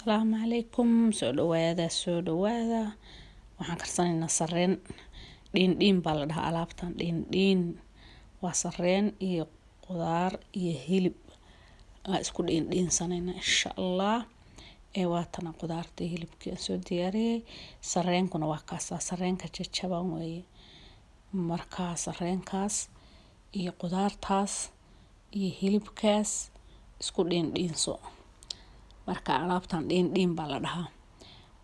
Asalaamu calaykum. Soo dhawaada, soo dhawaada. Waxaan karsanaynaa sareen. Dhiin dhiin baa la dhahaa alaabtan. Dhiin dhiin waa sareen iyo qudaar iyo hilib waa isku dhiin dhiinsanaynaa, insha Allah. Ee waatana qudaarta, hilibkii aan soo diyaariyey. Sareenkuna waa kaasaa, sareenka jajaban weeye. Markaa sareenkaas iyo qudaartaas iyo hilibkaas isku dhiin dhiinso. Marka alaabtan dhiin dhiin baa la dhahaa.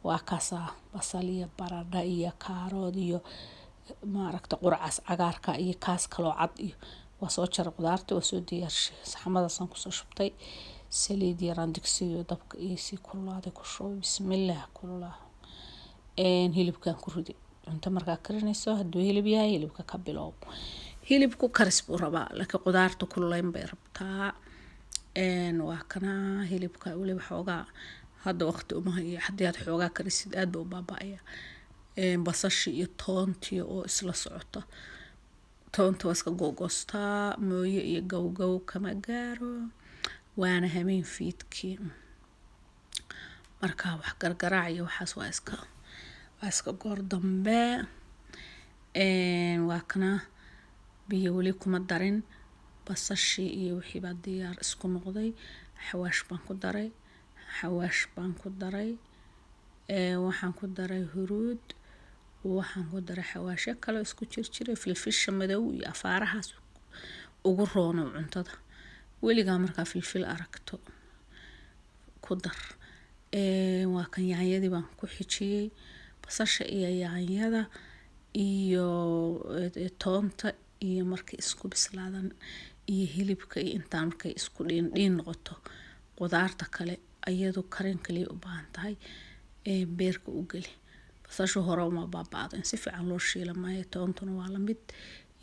Waa kaasaa basal iyo baradho iyo kaarood iyo maaragta quracas cagaarka iyo kaas kaloo cad iyo waa soo jaray qudaarta, waa soo diyaarshay. Saxamadaasaan kusoo shubtay. Saliid yaraan digsiga dabka iyo sii kululaaday ku shubay. Bismillaah, kululaa. Hilibkaan ku riday. Cunto markaa karinayso, hadduu hilib yahay, hilibka ka bilow. Hilibku karis buu rabaa, laakiin qudaarta kululeyn bay rabtaa. Waa kana hilibka. Weliba xoogaa hadda waqti uma hayo. Haddii aad xoogaa karisid, aad ba u baaba-aya. Basashi iyo toontii oo isla socota. Toonta waa iska googoostaa, mooye iyo gowgow kama gaaro. Waana hameen fiidkii, marka wax gargaraac iyo waxaas waa iska goor dambe. Waa kana, biyo weli kuma darin. Basashii iyo wixii baa diyaar isku noqday. Xawaash baan ku daray, xawaash baan ku daray. Waxaan ku daray huruud, waxaan ku daray xawaashyo kale isku jirjiray, filfisha madow iyo afaarahaas ugu roono cuntada. Weligaa markaa filfil aragto, ku dar. Waa kan, yaanyadii baan ku xijiyey. Basasha iyo yaanyada iyo toonta iyo markay isku bislaadan iyo hilibka iyo intaan markay isku dhiin dhiin noqoto, qudaarta kale iyadu karin kaliya u baahan tahay, beerka u geli. Basasha hore uma baaba'do, in si fiican loo shiila maayo. Toontuna waa lamid,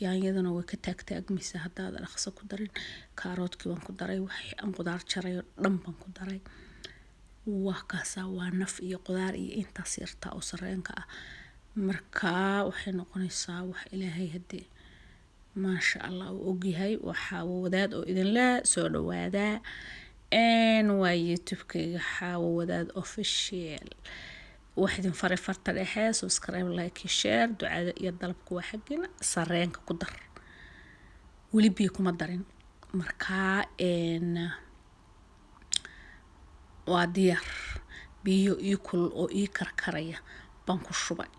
yaanyaduna way ka taagtaagmaysaa haddaad dhaqso ku darin. Kaaroodkii baan ku daray, wax aan qudaar jaray oo dhan baan ku daray. Waa kaasaa, waa naf iyo qudaar iyo intaas yartaa oo sareenka ah. Markaa waxay noqonaysaa wax Ilaahay haddii, maasha Allah, uu ogyahay. Waxaa Wadaad oo idinle soo dhawaadaa. Waa YouTube-kayga, Xaawo Wadaad Official. Wax idin faray farta dhexe: subscribe, like, share. Ducada iyo dalabku waa xaggina. Sareenka ku dar, weli biyo kuma darin. Markaa waa diyaar. Biyo ii kulul oo ii karkaraya baan ku shubay.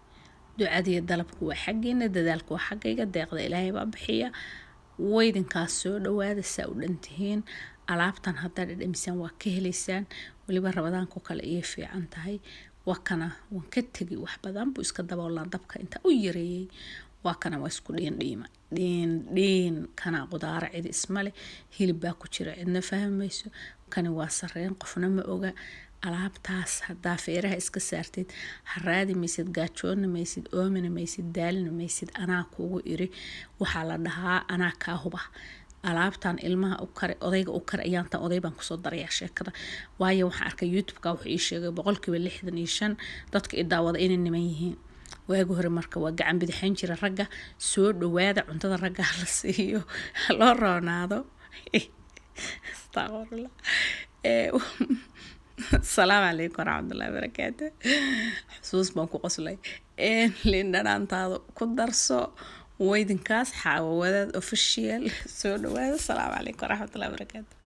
Ducadiiyo dalabku waa xaggiina, dadaalku waa xaggayga, deeqda Ilaahay baa bixiya. Waydinkaas, soo dhawaada. Saa u dhantihiin alaabtan haddaad dhadhamisaan, waa ka helaysaan. Weliba Ramadaanku kale iyo fiican tahay. Waa kana, waan ka tegi, wax badan buu iska daboolaa dabka inta u yareeyey. Waa kana, waa isku dhiin dhiima, dhiin dhiin. Kana qudaaro cidi ismale, hilib baa ku jira, cidna fahmayso. Kani waa sareen, qofna ma oga. Alaabtaas haddaa feeraha iska saartid, haraadi maysid, gaajoona maysid, oomina maysid, daalina maysid. Anaa kugu iri, waxaa la dhahaa anaa kaa huba. Alaabtan ilmaha u kare, odayga u kare. Ayaantan oday baan kusoo darayaa sheekada, waayo waxaan arkay YouTube-ka wuxuu ii sheegay 65% dadka i daawada inay niman yihiin. Waagi hore marka waa gacan bidixayn jira ragga. Soo dhawaada, cuntada ragga la siiyo, loo roonaado. Astaqfirullah. Asalaamu calaykum waraxmatullahi wabarakaatu. Xusuus baan ku qoslay. Liin dhanaantaada ku darso. Waydinkaas, Xaawo Wadaad Official. Soo dhawaada. Asalaamu calaykum waraxmatullahi wabarakaatu.